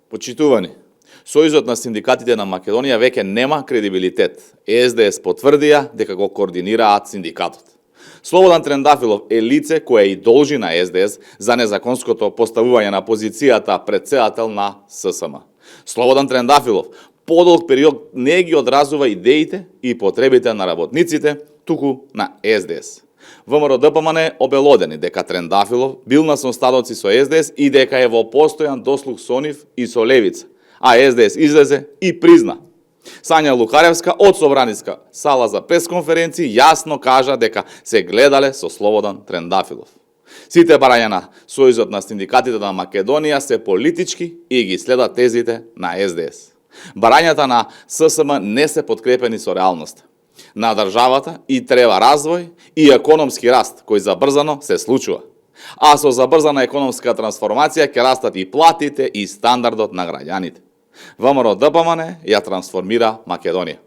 Почитувани, Сојузот на синдикатите на Македонија веќе нема кредибилитет. СДС потврдија дека го координираат синдикатот. Слободан Трендафилов е лице кое и должи на СДС за незаконското поставување на позицијата председател на ССМ. Слободан Трендафилов подолг период не ги одразува идеите и потребите на работниците, туку на СДС. ВМРО-ДПМН обелодени дека Трендафилов бил на сонстадоци со СДС и дека е во постојан дослуг со нив и со левица, а СДС излезе и призна. Сања Лукаревска од Собраниска сала за пресконференција јасно кажа дека се гледале со Слободан Трендафилов. Сите барања на Сојузот на синдикатите на Македонија се политички и ги следат тезите на СДС. Барањата на ССМ не се подкрепени со реалноста. На државата и треба развој и економски раст, кој забрзано се случува. А со забрзана економска трансформација ќе растат и платите и стандардот на граѓаните. ВМРО-ДПМН ја трансформира Македонија.